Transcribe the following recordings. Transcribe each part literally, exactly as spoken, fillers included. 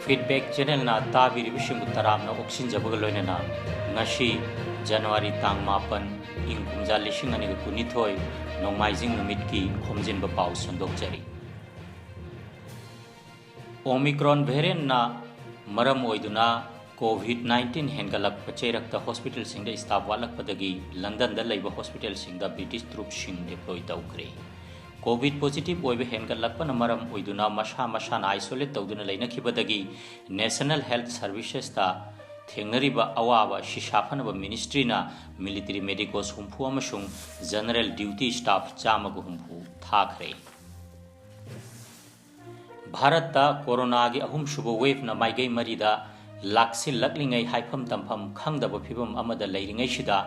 Feedback Channelꯅ ꯇꯥꯕꯤꯔꯤꯕꯁꯤꯡꯕꯨ ꯇꯔꯥꯝꯅ ꯑꯣꯛꯁꯤꯟꯖꯕꯒ ꯂꯣꯏꯅꯅ, ꯉꯁꯤ January ꯇꯥꯡ ꯃꯥꯄꯟ, ꯏꯪ ꯀꯨꯝꯖꯥ ꯂꯤꯁꯤꯡ ꯑꯅꯤꯒ ꯀꯨꯟꯅꯤꯊꯣꯏ, ꯅꯣꯡꯃꯥꯏꯖꯤꯡ ꯅꯨꯃꯤꯠꯀꯤ ꯈꯣꯝꯖꯤꯟꯕ ꯄꯥꯎ ꯁꯟꯗꯣꯛꯆꯔꯤ꯫ Omicron variantꯅ ꯃꯔꯝ ꯑꯣꯏꯗꯨꯅ COVID nineteen ꯍꯦꯟꯒꯠꯂꯛꯄ ꯆꯩꯔꯛꯇ hospitalꯁꯤꯡꯗ staff ꯋꯥꯠꯂꯛꯄꯗꯒꯤ Londonꯗ ꯂꯩꯕ hospitalꯁꯤꯡꯗ British troops ꯁꯤꯡ deploy ꯇꯧꯈ꯭ꯔꯦ꯫ COVID positive ꯑꯣꯏꯕ ꯍꯦꯟꯒꯠꯂꯛꯄꯅ ꯃꯔꯝ ꯑꯣꯏꯗꯨꯅ ꯃꯁꯥ ꯃꯁꯥꯅ isolate ꯇꯧꯗꯨꯅ ꯂꯩꯅꯈꯤꯕꯗꯒꯤ National Health Servicesꯇ ꯊꯦꯡꯅꯔꯤꯕ ꯑꯋꯥꯕ ꯑꯁꯤ ꯁꯥꯐꯅꯕ ministryꯅ military medicos ꯍꯨꯝꯐꯨ ꯑꯃꯁꯨꯡ general duty staff ꯆꯥꯝꯃꯒ ꯍꯨꯝꯐꯨ ꯊꯥꯈ꯭ꯔꯦ꯫ ꯚꯥꯔꯠꯇ ꯀꯣꯔꯣꯅꯥꯒꯤ ꯑꯍꯨꯝꯁꯨꯕ waveꯅ ꯃꯥꯏꯀꯩ ꯃꯔꯤꯗ ꯂꯥꯛꯁꯤꯜꯂꯛꯂꯤꯉꯩ ꯍꯥꯏꯐꯝ ꯇꯝꯐꯝ ꯈꯪꯗꯕ ꯐꯤꯕꯝ ꯑꯃꯗ ꯂꯩꯔꯤꯉꯩꯁꯤꯗ,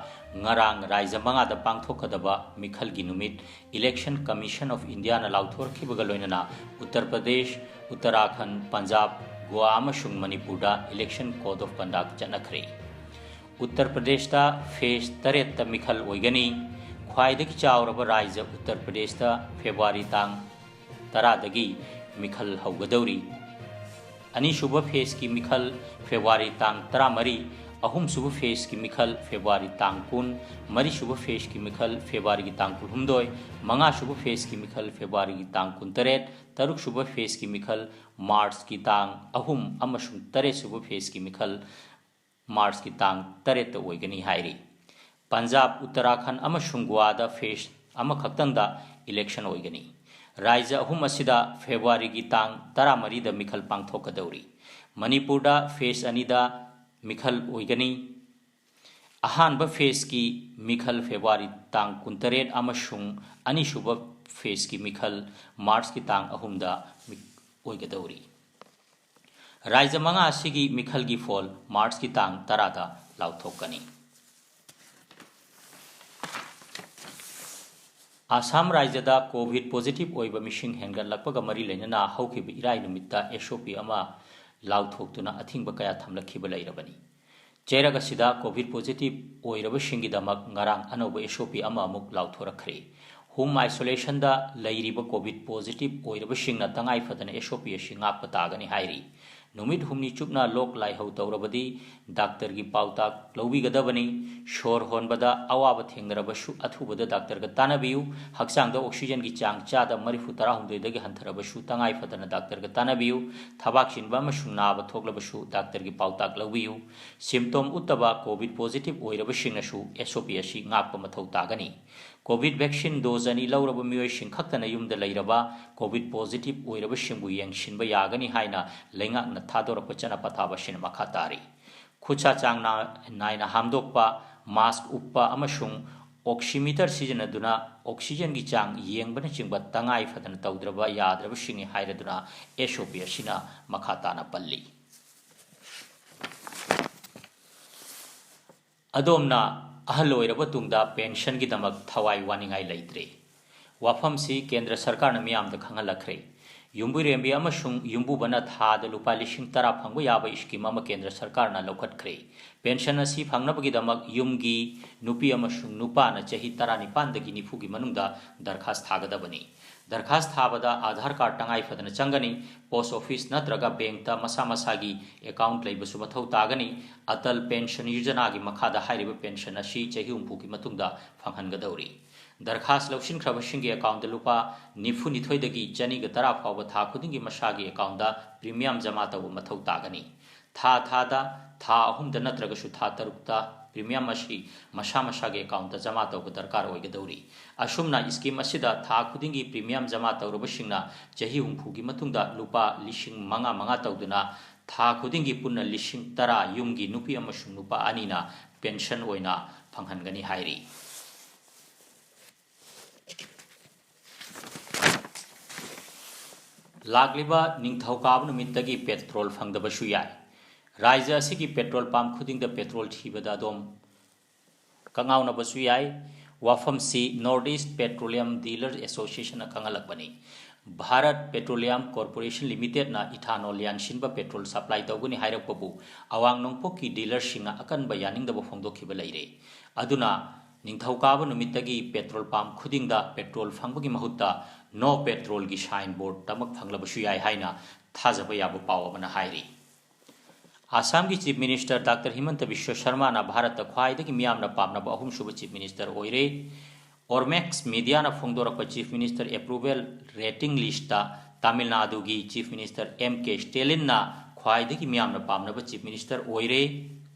ꯉꯔꯥꯡ ꯔꯥꯏꯖ꯭ꯌ ꯃꯉꯥꯗ ꯄꯥꯡꯊꯣꯛꯀꯗꯕ ꯃꯤꯈꯜꯒꯤ ꯅꯨꯃꯤꯠ Election Commission of Indiaꯅ ꯂꯥꯎꯊꯣꯔꯛꯈꯤꯕꯒ ꯂꯣꯏꯅꯅ ꯎꯠꯇꯔ ꯄ꯭ꯔꯗꯦꯁ, ꯎꯠꯇꯔꯥꯈꯟꯗ, ꯄꯟꯖꯥꯕ, ꯒꯣꯋꯥ ꯑꯃꯁꯨꯡ ꯃꯅꯤꯄꯨꯔꯗ Election Code of Conduct ꯆꯠꯅꯈ꯭ꯔꯦ꯫ Uttar ꯄ꯭ꯔꯗꯦꯁꯇ phase ꯇꯔꯦꯠꯇ ꯃꯤꯈꯜ ꯑꯣꯏꯒꯅꯤ꯫ ꯈ꯭ꯋꯥꯏꯗꯒꯤ ꯆꯥꯎꯔꯕ ꯔꯥꯏꯖ꯭ꯌ ꯎꯠꯇꯔ ꯄ꯭ꯔꯗꯦꯁꯇ February ꯇꯥꯡ ꯇꯔꯥꯗꯒꯤ ꯃꯤꯈꯜ ꯍꯧꯒꯗꯧꯔꯤ꯫ ꯑꯅꯤꯁꯨꯕ phaseꯀꯤ ꯃꯤꯈꯜ February ꯇꯥꯡ ꯇꯔꯥꯃꯔꯤ, ꯑꯍꯨꯝꯁꯨꯕ phaseꯀꯤ ꯃꯤꯈꯜ February ꯇꯥꯡ ꯀꯨꯟ, ꯃꯔꯤꯁꯨꯕ phaseꯀꯤ ꯃꯤꯈꯜ Februaryꯒꯤ ꯇꯥꯡ ꯀꯨꯟꯍꯨꯝꯗꯣꯏ, ꯃꯉꯥꯁꯨꯕ phaseꯀꯤ ꯃꯤꯈꯜ Februaryꯒꯤ ꯇꯥꯡ ꯀꯨꯟꯇꯔꯦꯠ, ꯇꯔꯨꯛꯁꯨꯕ phaseꯀꯤ ꯃꯤꯈꯜ Marchꯀꯤ ꯇꯥꯡ ꯑꯍꯨꯝ ꯑꯃꯁꯨꯡ ꯇꯔꯦꯠꯁꯨꯕ phaseꯀꯤ ꯃꯤꯈꯜ Marchꯀꯤ ꯇꯥꯡ ꯇꯔꯦꯠꯇ ꯑꯣꯏꯒꯅꯤ ꯍꯥꯏꯔꯤ꯫ ꯄꯟꯖꯥꯕ, ꯎꯠꯇꯔꯥꯈꯟꯗ ꯑꯃꯁꯨꯡ ꯒꯣꯋꯥꯗ phase ꯑꯃꯈꯛꯇꯪꯗ election ꯑꯣꯏꯒꯅꯤ꯫ ꯔꯥꯏꯖ꯭ꯌ ꯑꯍꯨꯝ ꯑꯁꯤꯗ Februaryꯒꯤ ꯇꯥꯡ ꯇꯔꯥꯃꯔꯤꯗ ꯃꯤꯈꯜ ꯄꯥꯡꯊꯣꯛꯀꯗꯧꯔꯤ꯫ ꯃꯅꯤꯄꯨꯔꯗ phase ꯑꯅꯤꯗ ꯃꯤꯈꯜ ꯑꯣꯏꯒꯅꯤ꯫ ꯑꯍꯥꯟꯕ phaseꯀꯤ ꯃꯤꯈꯜ February ꯇꯥꯡ ꯀꯨꯟꯇꯔꯦꯠ ꯑꯃꯁꯨꯡ ꯑꯅꯤꯁꯨꯕ phaseꯀꯤ ꯃꯤꯈꯜ Marchꯀꯤ ꯇꯥꯡ ꯑꯍꯨꯝꯗ ꯃꯤ-, ꯑꯣꯏꯒꯗꯧꯔꯤ꯫ ꯔꯥꯏꯖ꯭ꯌ ꯃꯉꯥ ꯑꯁꯤꯒꯤ ꯃꯤꯈꯜꯒꯤ ꯐꯣꯜ Marchꯀꯤ ꯇꯥꯡ ꯇꯔꯥꯗ ꯂꯥꯎꯊꯣꯛꯀꯅꯤ꯫ ꯑꯁꯥꯝ ꯔꯥꯏꯖ꯭ꯌꯗ COVID positive ꯑꯣꯏꯕ ꯃꯤꯁꯤꯡ ꯍꯦꯟꯒꯠꯂꯛꯄꯒ ꯃꯔꯤ ꯂꯩꯅꯅ ꯍꯧꯈꯤꯕ ꯏꯔꯥꯏ ꯅꯨꯃꯤꯠꯇ SOP ꯑꯃ ꯂꯥꯎꯊꯣꯛꯇꯨꯅ ꯑꯊꯤꯡꯕ ꯀꯌꯥ ꯊꯝꯂꯛꯈꯤꯕ ꯂꯩꯔꯕꯅꯤ꯫ ꯆꯩꯔꯛ ꯑꯁꯤꯗ COVID positive ꯑꯣꯏꯔꯕꯁꯤꯡꯒꯤꯗꯃꯛ ꯉꯔꯥꯡ ꯑꯅꯧꯕ SOP ꯑꯃ ꯑꯃꯨꯛ ꯂꯥꯎꯊꯣꯔꯛꯈ꯭ꯔꯦ꯫ Home isolationꯗ ꯂꯩꯔꯤꯕ COVID positive ꯑꯣꯏꯔꯕꯁꯤꯡꯅ ꯇꯉꯥꯏ ꯐꯗꯅ SOP ꯑꯁꯤ ꯉꯥꯛꯄ ꯇꯥꯒꯅꯤ ꯍꯥꯏꯔꯤ꯫ ꯅꯨꯃꯤꯠ ꯍꯨꯝꯅꯤ ꯆꯨꯞꯅ ꯂꯣꯛ ꯂꯥꯏꯍꯧ ꯇꯧꯔꯕꯗꯤ ꯗꯥꯛꯇꯔꯒꯤ ꯄꯥꯎꯇꯥꯛ ꯂꯧꯕꯤꯒꯗꯕꯅꯤ꯫ ꯁꯣꯔ ꯍꯣꯟꯕꯗ ꯑꯋꯥꯕ ꯊꯦꯡꯅꯔꯕꯁꯨ ꯑꯊꯨꯕꯗ ꯗꯥꯛꯇꯔꯒ ꯇꯥꯟꯅꯕꯤꯌꯨ꯫ ꯍꯛꯆꯥꯡꯗ ꯑꯣꯛꯁꯤꯖꯦꯟꯒꯤ ꯆꯥꯡ ꯆꯥꯗ ꯃꯔꯤꯐꯨ ꯇꯔꯥꯍꯨꯝꯗꯣꯏꯗꯒꯤ ꯍꯟꯊꯔꯕꯁꯨ ꯇꯉꯥꯏ ꯐꯗꯅ ꯗꯥꯛꯇꯔꯒ ꯇꯥꯟꯅꯕꯤꯌꯨ꯫ ꯊꯕꯥꯛ ꯆꯤꯟꯕ ꯑꯃꯁꯨꯡ ꯅꯥꯕ ꯊꯣꯛꯂꯕꯁꯨ ꯗꯥꯛꯇꯔꯒꯤ ꯄꯥꯎꯇꯥꯛ ꯂꯧꯕꯤꯌꯨ꯫ ꯁꯤꯝꯇꯣꯝ ꯎꯠꯇꯕ ꯀꯣꯚꯤꯗ ꯄꯣꯖꯤꯇꯤꯚ ꯑꯣꯏꯔꯕꯁꯤꯡꯅꯁꯨ ꯑꯦꯁ ꯑꯣ ꯄꯤ ꯑꯁꯤ ꯉꯥꯛꯄ ꯃꯊꯧ ꯇꯥꯒꯅꯤ꯫ ꯀꯣꯚꯤꯗ ꯚꯦꯛꯁꯤꯟ ꯗꯣꯖ ꯑꯅꯤ ꯂꯧꯔꯕ ꯃꯤꯑꯣꯏꯁꯤꯡ ꯈꯛꯇꯅ ꯌꯨꯝꯗ ꯂꯩꯔꯕ ꯀꯣꯚꯤꯗ ꯄꯣꯖꯤꯇꯤꯚ ꯑꯣꯏꯔꯕꯁꯤꯡꯕꯨ ꯌꯦꯡꯁꯤꯟꯕ ꯌꯥꯒꯅꯤ ꯍꯥꯏꯅ ꯂꯩꯉꯥꯛꯅ ꯊꯥꯗꯣꯔꯛꯄ ꯆꯠꯅ ꯄꯊꯥꯞ ꯑꯁꯤꯅ ꯃꯈꯥ ꯇꯥꯔꯤ꯫ ꯈꯨꯠꯁꯥ ꯆꯥꯡ ꯅꯥ-, ꯅꯥꯏꯅ ꯍꯥꯝꯗꯣꯛꯄ, ꯃꯥꯁꯛ ꯎꯞꯄ ꯑꯃꯁꯨꯡ ꯑꯣꯛꯁꯤꯃꯤꯇꯔ ꯁꯤꯖꯤꯟꯅꯗꯨꯅ ꯑꯣꯛꯁꯤꯖꯦꯟꯒꯤ ꯆꯥꯡ ꯌꯦꯡꯕꯅꯆꯤꯡꯕ ꯇꯉꯥꯏ ꯐꯗꯅ ꯇꯧꯗ꯭ꯔꯕ ꯌꯥꯗ꯭ꯔꯕꯁꯤꯡꯅꯤ ꯍꯥꯏꯔꯗꯨꯅ ꯑꯦꯁ ꯑꯣ ꯄꯤ ꯑꯁꯤꯅ ꯃꯈꯥ ꯇꯥꯅ ꯄꯜꯂꯤ꯫ ꯑꯗꯣꯝꯅ ꯑꯍꯜ ꯑꯣꯏꯔꯕ ꯇꯨꯡꯗ ꯄꯦꯟꯁꯟꯒꯤꯗꯃꯛ ꯊꯋꯥꯏ ꯋꯥꯅꯤꯡꯉꯥꯏ ꯂꯩꯇ꯭ꯔꯦ꯫ ꯋꯥꯐꯝꯁꯤ ꯀꯦꯟꯗ꯭ꯔ ꯁꯔꯀꯥꯔꯅ ꯃꯤꯌꯥꯝꯗ ꯈꯪꯍꯜꯂꯛꯈ꯭ꯔꯦ꯫ ꯌꯨꯝꯕꯨꯔꯦꯝꯕꯤ ꯑꯃꯁꯨꯡ ꯌꯨꯝꯕꯨꯕꯅ ꯊꯥꯗ ꯂꯨꯄꯥ ꯂꯤꯁꯤꯡ ꯇꯔꯥ ꯐꯪꯕ ꯌꯥꯕ ꯁ꯭ꯀꯤꯝ ꯑꯃ ꯀꯦꯟꯗ꯭ꯔ ꯁꯔꯀꯥꯔꯅ ꯂꯧꯈꯠꯈ꯭ꯔꯦ꯫ ꯄꯦꯟꯁꯟ ꯑꯁꯤ ꯐꯪꯅꯕꯒꯤꯗꯃꯛ ꯌꯨꯝꯒꯤ ꯅꯨꯄꯤ ꯑꯃꯁꯨꯡ ꯅꯨꯄꯥꯅ ꯆꯍꯤ ꯇꯔꯥꯅꯤꯄꯥꯟꯗꯒꯤ ꯅꯤꯐꯨꯒꯤ ꯃꯅꯨꯡꯗ ꯗꯔꯈꯥꯁ ꯊꯥꯒꯗꯕꯅꯤ꯫ ꯗꯔꯈꯥꯁ ꯊꯥꯕꯗ ꯑꯥꯙꯥꯔ ꯀꯥꯔꯗ ꯇꯉꯥꯏ ꯐꯗꯅ ꯆꯪꯒꯅꯤ꯫ ꯄꯣꯁ ꯑꯣꯐꯤꯁ ꯅꯠꯇ꯭ꯔꯒ ꯕꯦꯡꯛꯇ ꯃꯁꯥ ꯃꯁꯥꯒꯤ ꯑꯦꯀꯥꯎꯟꯠ ꯂꯩꯕꯁꯨ ꯃꯊꯧ ꯇꯥꯒꯅꯤ꯫ ꯑꯇꯜ ꯄꯦꯟꯁꯟ ꯌꯣꯖꯅꯥꯒꯤ ꯃꯈꯥꯗ ꯍꯥꯏꯔꯤꯕ ꯄꯦꯟꯁꯟ ꯑꯁꯤ ꯆꯍꯤ ꯍꯨꯝꯐꯨꯒꯤ ꯃꯇꯨꯡꯗ ꯐꯪꯍꯟꯒꯗꯧꯔꯤ꯫ ꯗꯔꯈꯥꯁ ꯂꯧꯁꯤꯟꯈ꯭ꯔꯕꯁꯤꯡꯒꯤ ꯑꯦꯀꯥꯎꯟꯠꯇ ꯂꯨꯄꯥ ꯅꯤꯐꯨꯅꯤꯊꯣꯏꯗꯒꯤ ꯆꯅꯤꯒ ꯇꯔꯥ ꯐꯥꯎꯕ ꯊꯥ ꯈꯨꯗꯤꯡꯒꯤ ꯃꯁꯥꯒꯤ ꯑꯦꯀꯥꯎꯟꯠꯇ ꯄ꯭ꯔꯤꯃꯤꯌꯝ ꯖꯃꯥ ꯇꯧꯕ ꯃꯊꯧ ꯇꯥꯒꯅꯤ꯫ ꯊꯥ ꯊꯥꯗ, ꯊꯥ ꯑꯍꯨꯝꯗ ꯅꯠꯇ꯭ꯔꯒꯁꯨ ꯊꯥ ꯇꯔꯨꯛꯇ ꯄ꯭ꯔꯤꯃꯤꯌꯝ ꯑꯁꯤ ꯃꯁꯥ ꯃꯁꯥꯒꯤ ꯑꯦꯀꯥꯎꯟꯠꯇ ꯖꯃꯥ ꯇꯧꯕ ꯗꯔꯀꯥꯔ ꯑꯣꯏꯒꯗꯧꯔꯤ꯫ ꯑꯁꯨꯝꯅ ꯁ꯭ꯀꯤꯝ ꯑꯁꯤꯗ ꯊꯥ ꯈꯨꯗꯤꯡꯒꯤ ꯄ꯭ꯔꯤꯃꯤꯌꯝ ꯖꯃꯥ ꯇꯧꯔꯕꯁꯤꯡꯅ ꯆꯍꯤ ꯍꯨꯝꯐꯨꯒꯤ ꯃꯇꯨꯡꯗ ꯂꯨꯄꯥ ꯂꯤꯁꯤꯡ ꯃꯉꯥ ꯃꯉꯥ ꯇꯧꯗꯨꯅ ꯊꯥ ꯈꯨꯗꯤꯡꯒꯤ ꯄꯨꯟꯅ ꯂꯤꯁꯤꯡ ꯇꯔꯥ ꯌꯨꯝꯒꯤ ꯅꯨꯄꯤ ꯑꯃꯁꯨꯡ ꯅꯨꯄꯥ ꯑꯅꯤꯅ ꯄꯦꯟꯁꯟ ꯑꯣꯏꯅ ꯐꯪꯍꯟꯒꯅꯤ ꯍꯥꯏꯔꯤ꯫ ꯂꯥꯛꯂꯤꯕ ꯅꯤꯡꯊꯧꯀꯥꯕ ꯅꯨꯃꯤꯠꯇꯒꯤ ꯄꯦꯇ꯭ꯔꯣꯜ ꯐꯪꯗꯕꯁꯨ ꯌꯥꯏ꯫ ꯔꯥꯖ꯭ꯌ ꯑꯁꯤꯒꯤ ꯄꯦꯇ꯭ꯔꯣꯜ ꯄꯝꯞ ꯈꯨꯗꯤꯡꯗ ꯄꯦꯇ꯭ꯔꯣꯜ ꯊꯤꯕꯗ ꯑꯗꯣꯝ ꯀꯉꯥꯎꯅꯕꯁꯨ ꯌꯥꯏ꯫ ꯋꯥꯐꯝꯁꯤ North East Petroleum Dealers Associationꯅ ꯈꯪꯍꯜꯂꯛꯄꯅꯤ꯫ ꯚꯥꯔꯠ ꯄꯦꯇ꯭ꯔꯣꯂꯤꯌꯝ ꯀꯣꯔꯄꯣꯔꯦꯁꯟ ꯂꯤꯃꯤꯇꯦꯗꯅ ꯏꯊꯥꯅꯣꯜ ꯌꯥꯟꯁꯤꯟꯕ ꯄꯦꯇ꯭ꯔꯣꯜ ꯁꯄ꯭ꯂꯥꯏ ꯇꯧꯒꯅꯤ ꯍꯥꯏꯔꯛꯄꯕꯨ ꯑꯋꯥꯡ ꯅꯣꯡꯄꯣꯛꯀꯤ ꯗꯤꯂꯔꯁꯤꯡꯅ ꯑꯀꯟꯕ ꯌꯥꯅꯤꯡꯗꯕ ꯐꯣꯡꯗꯣꯛꯈꯤꯕ ꯂꯩꯔꯦ꯫ ꯑꯗꯨꯅ ꯅꯤꯡꯊꯧꯀꯥꯕ ꯅꯨꯃꯤꯠꯇꯒꯤ ꯄꯦꯇ꯭ꯔꯣꯜ ꯄꯝꯞ ꯈꯨꯗꯤꯡꯗ ꯄꯦꯇ꯭ꯔꯣꯜ ꯐꯪꯕꯒꯤ ꯃꯍꯨꯠꯇ ꯅꯣ ꯄꯦꯇ꯭ꯔꯣꯜꯒꯤ ꯁꯥꯏꯟ ꯕꯣꯔꯗ ꯑꯃ ꯐꯪꯂꯕꯁꯨ ꯌꯥꯏ ꯍꯥꯏꯅ ꯊꯥꯖꯕ ꯌꯥꯕ ꯄꯥꯎ ꯑꯃꯅ ꯍꯥꯏꯔꯤ꯫ ꯑꯁꯥꯝꯒꯤ chief minister doctor Himanta Biswa ꯁꯔꯃꯥꯅ ꯚꯥꯔꯠꯇ ꯈ꯭ꯋꯥꯏꯗꯒꯤ ꯃꯤꯌꯥꯝꯅ ꯄꯥꯝꯅꯕ ꯑꯍꯨꯝꯁꯨꯕ ꯆꯤꯐ ꯃꯤꯅꯤꯁꯇꯔ ꯑꯣꯏꯔꯦ꯫ ꯑꯣꯔꯃꯦꯛꯁ ꯃꯤꯗꯤꯌꯥꯅ ꯐꯣꯡꯗꯣꯔꯛꯄ ꯆꯤꯐ ꯃꯤꯅꯤꯁꯇꯔ ꯑꯦꯄ꯭ꯔꯨꯚꯦꯜ ꯔꯦꯇꯤꯡ ꯂꯤꯁ꯭ꯠꯇ ꯇꯥꯃꯤꯜ ꯅꯥꯗꯨꯒꯤ ꯆꯤꯐ ꯃꯤꯅꯤꯁꯇꯔ ꯑꯦꯝ ꯀꯦ ꯁ꯭ꯇꯦꯂꯤꯟꯅ ꯈ꯭ꯋꯥꯏꯗꯒꯤ ꯃꯤꯌꯥꯝꯅ ꯄꯥꯝꯅꯕ ꯆꯤꯐ ꯃꯤꯅꯤꯁꯇꯔ ꯑꯣꯏꯔꯦ꯫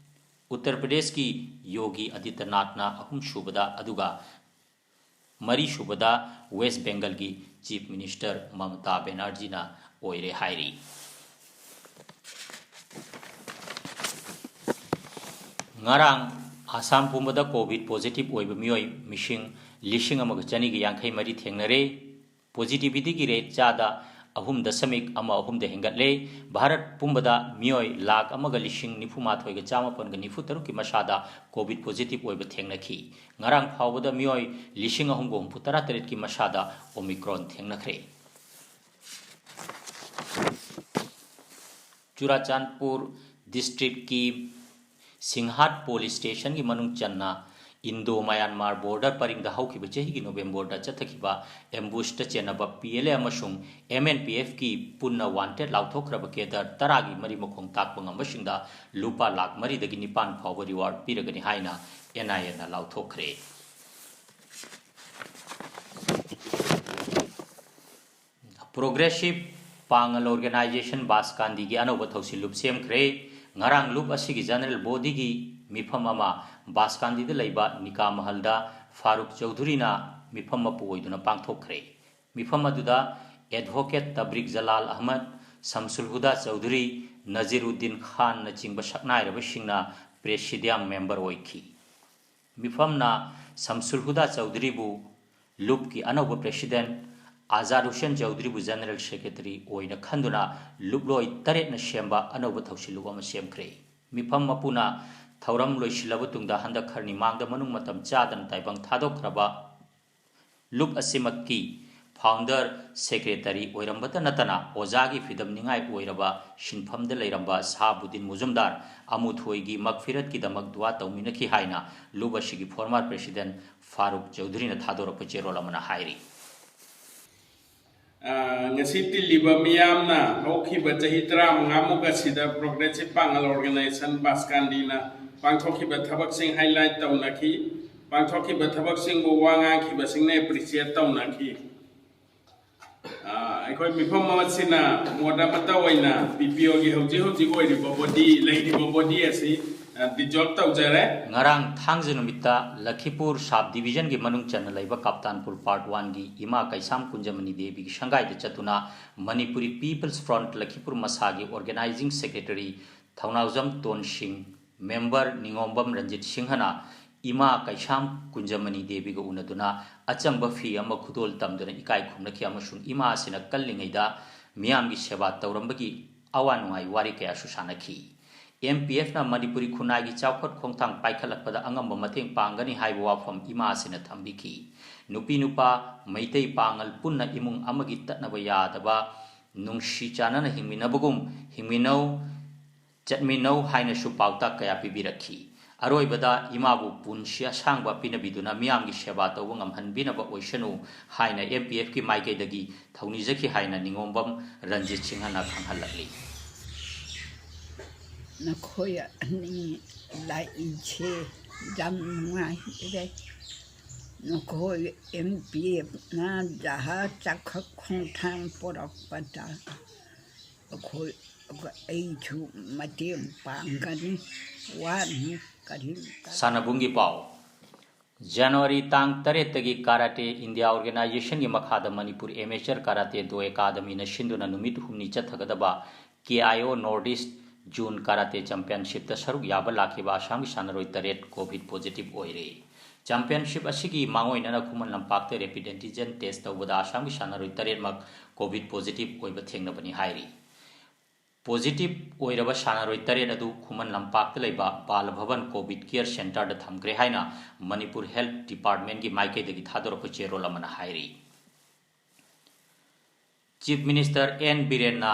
ꯎꯠꯇꯔ ꯄ꯭ꯔꯗꯦꯁꯀꯤ ꯌꯣꯒꯤ ꯑꯗꯤꯇ꯭ꯌꯅꯥꯊꯅ ꯑꯍꯨꯝꯁꯨꯕꯗ, ꯑꯗꯨꯒ ꯃꯔꯤꯁꯨꯕꯗ ꯋꯦꯁ꯭ꯠ ꯕꯦꯡꯒꯜꯒꯤ ꯆꯤꯐ ꯃꯤꯅꯤꯁꯇꯔ ꯃꯃꯇꯥ ꯕꯦꯅꯔꯖꯤꯅ ꯑꯣꯏꯔꯦ ꯍꯥꯏꯔꯤ꯫ ꯉꯔꯥꯡ ꯑꯁꯥꯝ ꯄꯨꯝꯕꯗ ꯀꯣꯚꯤꯗ ꯄꯣꯖꯤꯇꯤꯚ ꯑꯣꯏꯕ ꯃꯤꯑꯣꯏ ꯃꯁꯤꯡ ꯂꯤꯁꯤꯡ ꯑꯃꯒ ꯆꯅꯤꯒ ꯌꯥꯡꯈꯩ ꯃꯔꯤ ꯊꯦꯡꯅꯔꯦ꯫ ꯄꯣꯖꯤꯇꯤꯚꯤꯇꯤꯒꯤ ꯔꯦꯠ ꯆꯥꯗ ꯑꯍꯨꯝ ꯗꯁꯃꯤꯛ ꯑꯃ ꯑꯍꯨꯝꯗ ꯍꯦꯟꯒꯠꯂꯦ꯫ ꯚꯥꯔꯠ ꯄꯨꯝꯕꯗ ꯃꯤꯑꯣꯏ ꯂꯥꯈ ꯑꯃꯒ ꯂꯤꯁꯤꯡ ꯅꯤꯐꯨ ꯃꯥꯊꯣꯏꯒ ꯆꯥꯃꯥꯄꯟꯒ ꯅꯤꯐꯨ ꯇꯔꯨꯛꯀꯤ ꯃꯁꯥꯗ ꯀꯣꯚꯤꯗ ꯄꯣꯖꯤꯇꯤꯚ ꯑꯣꯏꯕ ꯊꯦꯡꯅꯈꯤ꯫ ꯉꯔꯥꯡ ꯐꯥꯎꯕꯗ ꯃꯤꯑꯣꯏ ꯂꯤꯁꯤꯡ ꯑꯍꯨꯝꯒ ꯍꯨꯝꯐꯨ ꯇꯔꯥ ꯇꯔꯦꯠꯀꯤ ꯃꯁꯥꯗ ꯑꯣꯃꯤꯀ꯭ꯔꯣꯟ ꯊꯦꯡꯅꯈ꯭ꯔꯦ꯫ ꯆꯨꯔꯥꯆꯥꯟꯄꯨꯔ ꯗꯤꯁꯇ꯭ꯔꯤꯛꯀꯤ ꯁꯤꯡꯍꯥꯠ ꯄꯨꯂꯤꯁ ꯁ꯭ꯇꯦꯁꯟꯒꯤ ꯃꯅꯨꯡ ꯆꯟꯅ ꯏꯟꯗꯣ ꯃꯌꯥꯟꯃꯥꯔ ꯕꯣꯔꯗꯔ ꯄꯔꯤꯡꯗ ꯍꯧꯈꯤꯕ ꯆꯍꯤꯒꯤ ꯅꯣꯕꯦꯝꯕꯔꯗ ꯆꯠꯊꯈꯤꯕ ꯑꯦꯝꯕꯨꯁꯇ ꯆꯦꯟꯅꯕ ꯄꯤ ꯑꯦꯜ ꯑꯦ ꯑꯃꯁꯨꯡ ꯑꯦꯝ ꯑꯦꯟ ꯄꯤ ꯑꯦꯐꯀꯤ ꯄꯨꯟꯅ ꯋꯥꯟꯇꯦꯗ ꯂꯥꯎꯊꯣꯛꯈ꯭ꯔꯕ ꯀꯦꯗꯔ ꯇꯔꯥꯒꯤ ꯃꯔꯤ ꯃꯈꯣꯡ ꯇꯥꯛꯄ ꯉꯝꯕꯁꯤꯡꯗ ꯂꯨꯄꯥ ꯂꯥꯈ ꯃꯔꯤꯗꯒꯤ ꯅꯤꯄꯥꯟ ꯐꯥꯎꯕ ꯔꯤꯋꯥꯔꯗ ꯄꯤꯔꯒꯅꯤ ꯍꯥꯏꯅ ꯑꯦꯟ ꯑꯥꯏ ꯑꯦꯅ ꯂꯥꯎꯊꯣꯛꯈ꯭ꯔꯦ꯫ ꯄ꯭ꯔꯣꯒ꯭ꯔꯦꯁꯤꯚ ꯄꯥꯡꯒꯜ ꯑꯣꯔꯒꯅꯥꯏꯖꯦꯁꯟ ꯕꯥꯁꯀꯥꯟꯗꯤꯒꯤ ꯑꯅꯧꯕ ꯊꯧꯁꯤꯜ ꯂꯨꯞ ꯁꯦꯝꯈ꯭ꯔꯦ꯫ ꯉꯔꯥꯡ ꯂꯨꯞ ꯑꯁꯤꯒꯤ ꯖꯦꯅꯔꯦꯜ ꯕꯣꯗꯤꯒꯤ ꯃꯤꯐꯝ ꯑꯃ ꯕꯥꯁꯀꯥꯟꯗꯤꯗ ꯂꯩꯕ ꯅꯤꯀꯥ ꯃꯍꯜꯗ ꯐꯥꯔꯨꯛ ꯆꯧꯙꯨꯔꯤꯅ ꯃꯤꯐꯝ ꯃꯄꯨ ꯑꯣꯏꯗꯨꯅ ꯄꯥꯡꯊꯣꯛꯈ꯭ꯔꯦ꯫ ꯃꯤꯐꯝ ꯑꯗꯨꯗ ꯑꯦꯗꯚꯣꯀꯦꯠ ꯇꯕ꯭ꯔꯤꯛ ꯖꯂꯥꯜ ꯑꯍꯃꯗ, ꯁꯝꯁꯨꯜ ꯍꯨꯗꯥ ꯆꯧꯙꯨꯔꯤ, ꯅꯖꯤꯔꯨꯗꯤꯟ ꯈꯥꯟꯅꯆꯤꯡꯕ ꯁꯛꯅꯥꯏꯔꯕꯁꯤꯡꯅ ꯄ꯭ꯔꯦꯁꯤꯗꯤꯌꯝ ꯃꯦꯝꯕꯔ ꯑꯣꯏꯈꯤ꯫ ꯃꯤꯐꯝꯅ ꯁꯝꯁꯨꯜ ꯍꯨꯗꯥ ꯆꯧꯙꯨꯔꯤꯕꯨ ꯂꯨꯞꯀꯤ ꯑꯅꯧꯕ president, Azad Hussain ꯆꯧꯙꯨꯔꯤꯕꯨ general secretary ꯑꯣꯏꯅ ꯈꯟꯗꯨꯅ ꯂꯨꯞꯂꯣꯏ ꯇꯔꯦꯠꯅ ꯁꯦꯝꯕ ꯑꯅꯧꯕ ꯊꯧꯁꯤꯜ ꯂꯨꯞ ꯑꯃ ꯁꯦꯝꯈ꯭ꯔꯦ꯫ ꯃꯤꯐꯝ ꯃꯄꯨꯅ ꯊꯧꯔꯝ ꯂꯣꯏꯁꯤꯜꯂꯕ ꯇꯨꯡꯗ ꯍꯟꯗꯛ ꯈꯔꯅꯤ ꯃꯥꯡꯗ ꯃꯅꯨꯡ ꯃꯇꯝ ꯆꯥꯗꯅ ꯇꯥꯏꯕꯪ ꯊꯥꯗꯣꯛꯈ꯭ꯔꯕ ꯂꯨꯞ ꯑꯁꯤꯃꯛꯀꯤ ꯐꯥꯎꯟꯗꯔ ꯁꯦꯀ꯭ꯔꯦꯇꯔꯤ ꯑꯣꯏꯔꯝꯕꯇ ꯅꯠꯇꯅ ꯑꯣꯖꯥꯒꯤ ꯐꯤꯗꯝ ꯅꯤꯡꯉꯥꯏ ꯑꯣꯏꯔꯕ ꯁꯤꯟꯐꯝꯗ ꯂꯩꯔꯝꯕ ꯁꯥꯍꯕꯨꯗꯤꯟ ꯃꯨꯖꯨꯝꯗꯥꯔ ꯑꯃꯨꯊꯣꯏꯒꯤ ꯃꯒꯐꯤꯔꯠꯀꯤꯗꯃꯛ ꯗꯨꯋꯥ ꯇꯧꯃꯤꯟꯅꯈꯤ ꯍꯥꯏꯅ ꯂꯨꯞ ꯑꯁꯤꯒꯤ ꯐꯣꯔꯃꯔ ꯄ꯭ꯔꯦꯁꯤꯗꯦꯟꯠ ꯐꯥꯔꯨꯛ ꯆꯧꯙꯨꯔꯤꯅ ꯊꯥꯗꯣꯔꯛꯄ ꯆꯦꯔꯣꯜ ꯑꯃꯅ ꯍꯥꯏꯔꯤ꯫ ꯑ, ꯉꯁꯤ ꯇꯤꯜꯂꯤꯕ ꯃꯤꯌꯥꯝꯅ ꯍꯧꯈꯤꯕ ꯆꯍꯤ ꯇꯔꯥꯃꯉꯥꯃꯨꯛ ꯑꯁꯤꯗ Progressive Pangal Organization ꯕꯥꯁꯀꯥꯟꯗꯤꯅ ꯄꯥꯡꯊꯣꯛꯈꯤꯕ ꯊꯕꯛꯁꯤꯡ highlight ꯇꯧꯅꯈꯤ꯫ ꯄꯥꯡꯊꯣꯛꯈꯤꯕ ꯊꯕꯛꯁꯤꯡꯕꯨ ꯋꯥ ꯉꯥꯡꯈꯤꯕꯁꯤꯡꯅ appreciate ꯇꯧꯅꯈꯤ꯫ ꯑ, ꯑꯩꯈꯣꯏ ꯃꯤꯐꯝ ꯑꯁꯤꯅ ꯃꯣꯠ ꯑꯃꯠꯇ ꯑꯣꯏꯅ ꯄꯤ ꯄꯤ ꯑꯣꯒꯤ ꯍꯧꯖꯤꯛ ꯍꯧꯖꯤꯛ ꯑꯣꯏꯔꯤꯕ body, ꯂꯩꯔꯤꯕ body ꯑꯁꯤ, ꯑ, dissolve ꯇꯧꯖꯔꯦ꯫ ꯉꯔꯥꯡ ꯊꯥꯡꯖ ꯅꯨꯃꯤꯠꯇ ꯂꯈꯤꯄꯨꯔ Sub Divisionꯒꯤ ꯃꯅꯨꯡ ꯆꯟꯅ ꯂꯩꯕ ꯀꯥꯞꯇꯥꯟꯄꯨꯔ Part Oneꯒꯤ ꯏꯃꯥ ꯀꯩꯁꯥꯝ ꯀꯨꯟꯖꯃꯅꯤ ꯗꯦꯕꯤꯒꯤ ꯁꯪꯒꯥꯏꯗ ꯆꯠꯇꯨꯅ Manipuri People's Front ꯂꯈꯤꯄꯨꯔ ꯃꯁꯥꯒꯤ Organizing Secretary ꯊꯧꯅꯥꯎꯖꯝ ꯇꯣꯟꯁꯤꯡ, member ꯅꯤꯉꯣꯝꯕꯝ ꯔꯟꯖꯤꯠ ꯁꯤꯡꯍꯅ ꯏꯃꯥ ꯀꯩꯁꯥꯝ ꯀꯨꯟꯖꯃꯅꯤ ꯗꯦꯕꯤꯒ ꯎꯅꯗꯨꯅ ꯑꯆꯝꯕ ꯐꯤ ꯑꯃ ꯈꯨꯗꯣꯜ ꯇꯝꯗꯨꯅ ꯏꯀꯥꯏ ꯈꯨꯝꯅꯈꯤ ꯑꯃꯁꯨꯡ ꯏꯃꯥ ꯑꯁꯤꯅ ꯀꯜꯂꯤꯉꯩꯗ ꯃꯤꯌꯥꯝꯒꯤ ꯁꯦꯕꯥ ꯇꯧꯔꯝꯕꯒꯤ ꯑꯋꯥ ꯅꯨꯡꯉꯥꯏ ꯋꯥꯔꯤ ꯀꯌꯥꯁꯨ ꯁꯥꯟꯅꯈꯤ꯫ ꯑꯦꯝ ꯄꯤ ꯑꯦꯐꯅ ꯃꯅꯤꯄꯨꯔꯤ ꯈꯨꯟꯅꯥꯏꯒꯤ ꯆꯥꯎꯈꯠ ꯈꯣꯡꯊꯥꯡ ꯄꯥꯏꯈꯠꯂꯛꯄꯗ ꯑꯉꯝꯕ ꯃꯇꯦꯡ ꯄꯥꯡꯒꯅꯤ ꯍꯥꯏꯕ ꯋꯥꯐꯝ ꯏꯃꯥ ꯑꯁꯤꯅ ꯊꯝꯕꯤꯈꯤ꯫ ꯅꯨꯄꯤ ꯅꯨꯄꯥ, ꯃꯩꯇꯩ ꯄꯥꯉꯜ ꯄꯨꯟꯅ ꯏꯃꯨꯡ ꯑꯃꯒꯤ ꯇꯠꯅꯕ ꯌꯥꯗꯕ ꯅꯨꯡꯁꯤ ꯆꯥꯟꯅꯅ ꯍꯤꯡꯃꯤꯟꯅꯕꯒꯨꯝ ꯍꯤꯡꯃꯤꯟꯅꯧ, ꯆꯠꯃꯤꯟꯅꯧ ꯍꯥꯏꯅꯁꯨ ꯄꯥꯎꯇꯥꯛ ꯀꯌꯥ ꯄꯤꯕꯤꯔꯛꯈꯤ꯫ ꯑꯔꯣꯏꯕꯗ ꯏꯃꯥꯕꯨ ꯄꯨꯟꯁꯤ ꯑꯁꯥꯡꯕ ꯄꯤꯅꯕꯤꯗꯨꯅ ꯃꯤꯌꯥꯝꯒꯤ ꯁꯦꯕꯥ ꯇꯧꯕ ꯉꯝꯍꯟꯕꯤꯅꯕ ꯑꯣꯏꯁꯅꯨ ꯍꯥꯏꯅ ꯑꯦꯝ ꯄꯤ ꯑꯦꯐꯀꯤ ꯃꯥꯏꯀꯩꯗꯒꯤ ꯊꯧꯅꯤꯖꯈꯤ ꯍꯥꯏꯅ ꯅꯤꯉꯣꯝꯕꯝ ꯔꯟꯖꯤꯠ ꯁꯤꯡꯍꯅ ꯈꯪꯍꯜꯂꯛꯂꯤ꯫ ꯅꯈꯣꯏ ꯑꯅꯤ ꯂꯥꯛꯏꯁꯦ ꯌꯥꯝ ꯅꯨꯡꯉꯥꯏꯔꯦ꯫ ꯅꯈꯣꯏ ꯑꯦꯝ ꯄꯤ ꯑꯦꯐꯅ ꯖꯍꯥ ꯆꯥꯎꯈꯠ ꯈꯣꯡꯊꯥꯡ ꯄꯨꯔꯛꯄꯗ ꯑꯩꯈꯣꯏ, ꯑꯩꯁꯨ ꯃꯇꯦꯡ ꯄꯥꯡꯒꯅꯤ꯫ ꯋꯥꯅꯤ ꯀꯔꯤꯝꯇ꯫ ꯁꯥꯟꯅꯕꯨꯡꯒꯤ ꯄꯥꯎ꯫ ꯖꯅꯋꯥꯔꯤ ꯇꯥꯡ ꯇꯔꯦꯠꯇꯒꯤ Karate India Organizationꯒꯤ ꯃꯈꯥꯗ ꯃꯅꯤꯄꯨꯔ Amateur Karate Do Academyꯅ ꯁꯤꯟꯗꯨꯅ ꯅꯨꯃꯤꯠ ꯍꯨꯝꯅꯤ ꯆꯠꯊꯒꯗꯕ ꯀꯦ I O North East Zone Karate Championshipꯇ ꯁꯔꯨꯛ ꯌꯥꯕ ꯂꯥꯛꯈꯤꯕ ꯑꯁꯥꯝꯒꯤ ꯁꯥꯟꯅꯔꯣꯏ ꯇꯔꯦꯠ COVID positive ꯑꯣꯏꯔꯦ꯫ Championship ꯑꯁꯤꯒꯤ ꯃꯥꯡꯑꯣꯏꯅꯅ ꯈꯨꯃꯟ ꯂꯝꯄꯥꯛꯇ rapid antigen test ꯇꯧꯕꯗ ꯑꯁꯥꯝꯒꯤ ꯁꯥꯟꯅꯔꯣꯏ ꯇꯔꯦꯠꯃꯛ COVID positive ꯑꯣꯏꯕ ꯊꯦꯡꯅꯕꯅꯤ ꯍꯥꯏꯔꯤ꯫ Positive ꯑꯣꯏꯔꯕ ꯁꯥꯟꯅꯔꯣꯏ ꯇꯔꯦꯠ ꯑꯗꯨ ꯈꯨꯃꯟ ꯂꯝꯄꯥꯛꯇ ꯂꯩꯕ ꯕꯥꯂ ꯚꯕꯟ COVID Care Centreꯗ ꯊꯝꯈ꯭ꯔꯦ ꯍꯥꯏꯅ ꯃꯅꯤꯄꯨꯔ Health Departmentꯀꯤ ꯃꯥꯏꯀꯩꯗꯒꯤ ꯊꯥꯗꯣꯔꯛꯄ ꯆꯦꯔꯣꯜ ꯑꯃꯅ ꯍꯥꯏꯔꯤ꯫ Chief Minister ꯑꯦꯟ ꯕꯤꯔꯦꯟꯅ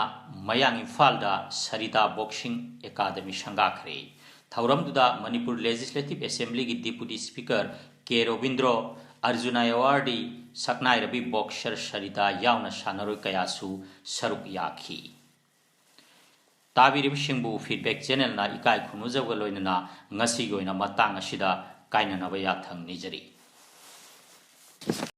ꯃꯌꯥꯡ ꯏꯝꯐꯥꯜꯗ ꯁꯔꯤꯇꯥ Boxing Academy ꯁꯪꯒꯥꯈ꯭ꯔꯦ꯫ ꯊꯧꯔꯝꯗꯨꯗ ꯃꯅꯤꯄꯨꯔ Legislative Assemblyꯒꯤ Deputy Speaker ꯀꯦ Robindro, Arjuna Awardee ꯁꯛꯅꯥꯏꯔꯕꯤ boxer Sarita ꯌꯥꯎꯅ ꯁꯥꯟꯅꯔꯣꯏ ꯀꯌꯥꯁꯨ ꯁꯔꯨꯛ ꯌꯥꯈꯤ꯫ ꯇꯥꯕꯤꯔꯤꯕꯁꯤꯡꯕꯨ ꯐꯤꯗꯕꯦꯛ ꯆꯦꯅꯦꯜꯅ ꯏꯀꯥꯏ ꯈꯨꯝꯅꯖꯕꯒ ꯂꯣꯏꯅꯅ ꯉꯁꯤꯒꯤ ꯑꯣꯏꯅ ꯃꯇꯥꯡ ꯑꯁꯤꯗ ꯀꯥꯏꯅꯅꯕ ꯌꯥꯊꯪ ꯅꯤꯖꯔꯤ꯫